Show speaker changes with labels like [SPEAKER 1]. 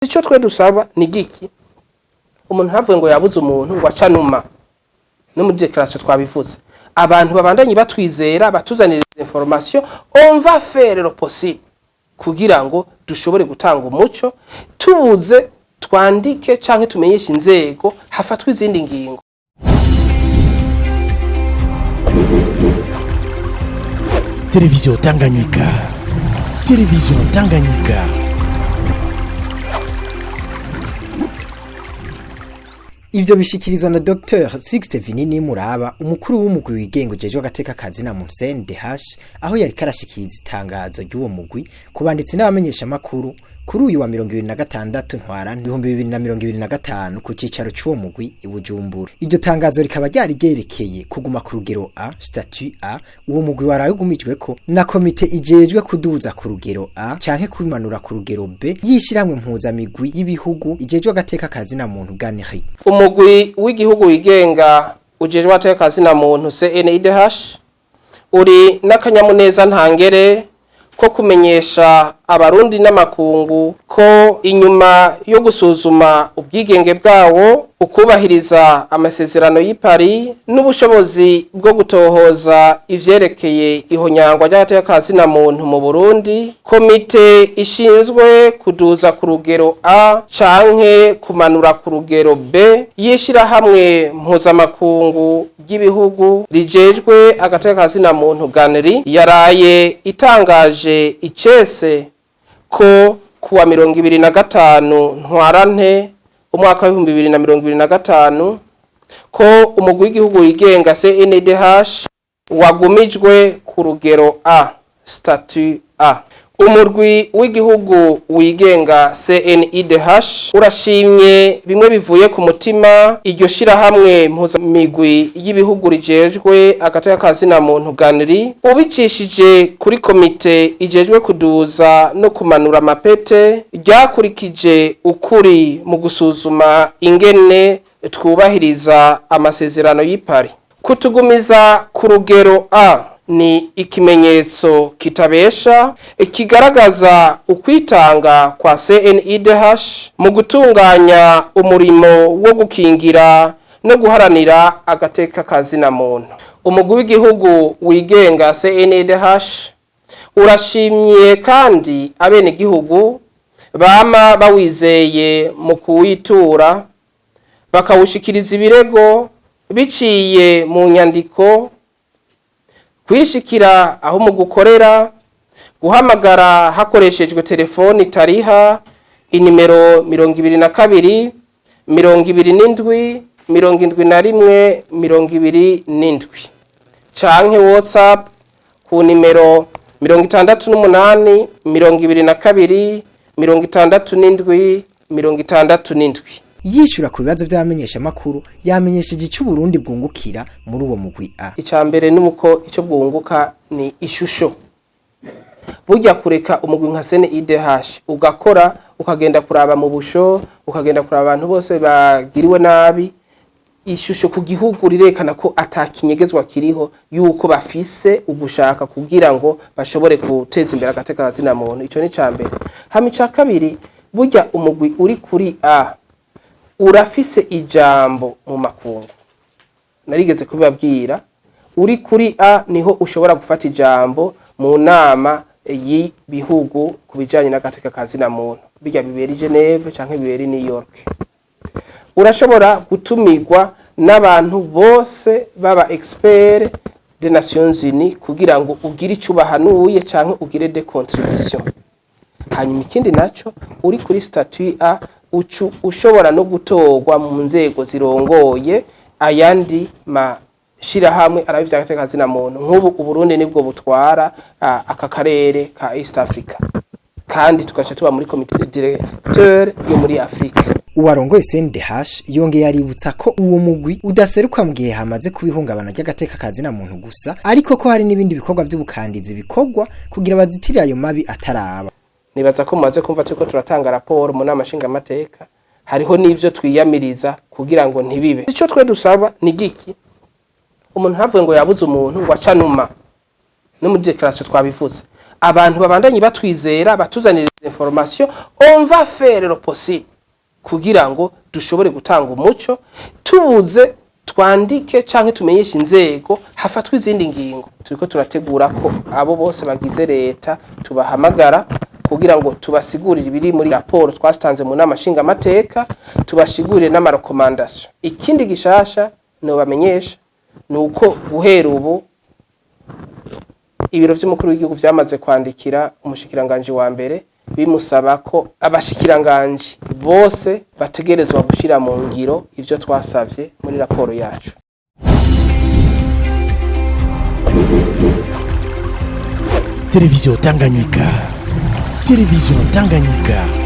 [SPEAKER 1] Icyo twe dusaba ni giki? Umuntu ntavuge ngo yabuze umuntu ngo acanuma. No muri déclaration twabivuze, abantu babandanye batwizera, batuzanira information, on va faire le possible kugira ngo dushobore gutanga umuco. Tubuze, twandike canke tumenyeshe inzego, hafatwe izindi ngingo.
[SPEAKER 2] Télévision Tanganyika. Télévision Tanganyika.
[SPEAKER 3] Ivyo bishikirizwa na Dr Sixte Vinini Muraba, umukuru w'umugwi wigenga ujejwe agateka kazina mu CNDH, aho yariko arashikiriza itangazo ry'uwo mugwi ku banditsi n'abamenyeshamakuru kuri uyu wa 26 Ntwarante 2025 ku cicaro c'uwo mugwi i Bujumbura. Iryo tangazo rikaba ryari ryerekeye kuguma ku rugero A, statut A, uwo mugwi waraye ugumijweko na komite ijejwe kuduza ku rugero A canke kumanura ku rugero B y'ishirahamwe mpuzamigwi y'ibihugu ijejwe agateka kazina muntu, GANHRI.
[SPEAKER 1] Umugwi w'igihugu wigenga ujejwe agateka kazina muntu, CNIDH, uri n'akanyamuneza ntangere ko kumenyesha Abarundi n'amakungu ko inyuma yo gusuzuma ubwigenge bwawo, ukubahiriza amasezerano y'i Paris n'ubushobozi bwo gutohoza ivyerekeye ihonyangwa ry'agateka kazina muntu mu Burundi, komite ishinzwe kuduza ku rugero A canke kumanura ku rugero B y'ishirahamwe mpuzamakungu ry'ibihugu rijejwe agateka kazina muntu, GANHRI, yaraye itangaje icese ko kuwa 25 Ntwarante umwaka wa 2025 ko umugwi w'igihugu wigenga CNDH wagumijwe ku rugero A, statut A. Umurwi w'igihugu wigenga CNIDH urashimye bimwe bivuye ku mutima iryo shirahamwe mpuzamigwi y'ibihugu rijejwe agateka kazina muntu, GANHRI, ubicishije kuri komite ijejwe kuduza no kumanura amapete, ryakurikije ukuri mu gusuzuma ingene twubahiriza amasezerano y'i Paris. Kutugumiza ku rugero A ni ikimenyetso kitabesha kigaragaza ukwitanga kwa CNIDH mu gutunganya umurimo wo gukingira no guharanira agateka kazina muntu. Umugwi w'igihugu wigenga CNIDH urashimye kandi abenegihugu bama bawizeye mu kuwitura, bakawushikiriza ibirego biciye mu nyandiko, kwishikira aho mu gukorera, guhamagara hakoreshejwe telefoni itariha, inimero 22 27 71 27, canke WhatsApp ku nimero 68 22 67 67.
[SPEAKER 3] Yishura ku bibazo vy'abamenyeshamakuru, yamenyesheje ico Uburundi bwungukira muri uwo mugwi A.
[SPEAKER 1] Icya mbere ni uko icyo bwunguka ni ishusho. Burya kureka umugwi nka CNIDH ugakora, ukagenda kuraba mu busho, ukagenda kuraba abantu bose bagiriwe nabi, ishusho ku gihugu rirekana ko atakinyegezwa kiriho, yuko bafise ugushaka kugira ngo bashobore guteza imbere agateka kazina muntu. Ico ni ca mbere. Hama ica kabiri, burya umugwi uri kuri A urafise ijambo mu makungu. Narigeze kubibabwira, uri kuri A niho ushobora gufata ijambo mu nama y'ibihugu ku bijanye n'agateka kazina muntu, bijya bibera i Geneve canke bibera i New York. Urashobora gutumirwa n'abantu bose baba expert des Nations Unies kugira ngo ugire ico ubahanuye canke ugire des contributions. Hanyuma ikindi naco, uri kuri statut A ucu ushobora no gutorwa mu nzego zirongoye ayandi mashirahamwe arabe ivy'agateka kazina muntu. Nk'ubu Uburundi nibwo butwara aka karere ka East Africa, kandi tugaca tuba muri comité directeur yo muri Afrika.
[SPEAKER 3] Uwarongoye CNDH yongeye aributsa ko uwo mugwi udaseruka mu gihe hamaze kubihungabana ry'agateka kazina muntu gusa, ariko ko hari n'ibindi bikorwa vy'ubukandizi bikorwa kugira bazitire ayo mabi ataraba.
[SPEAKER 1] Nibaza ko mumaze kumva turiko turatanga raporo mu nama nshingamateka, hariho n'ivyo twiyamiriza kugira ngo ntibibe. Ico twe dusaba ni giki? Umuntu ntavuge ngo yabuze umuntu ngo acanuma. No muri déclaration twabivuze, Abantu babandanye batwizera, batuzanira information, on va faire le possible kugira ngo dushobore gutanga umuco. Tubuze twandike canke tumenyeshe inzego, hafatwe izindi ngingo. Turiko turategura ko abo bose bagize leta tubahamagara kugira ngo tubasigurire ibiri muri raporo twatanze mu nama nshingamateka, tubasigurire n'ama recommandations. Ikindi gishasha nobamenyesha ni uko guhera ubu ibiro vy'umukuru w'igihugu vyamaze kwandikira umushikiranganji wa mbere, bimusaba ko abashikiranganji bose bategerezwa gushira mu ngiro ivyo twasavye muri raporo yacu.
[SPEAKER 2] Télévision Tanganyika. Télévision Tanganyika.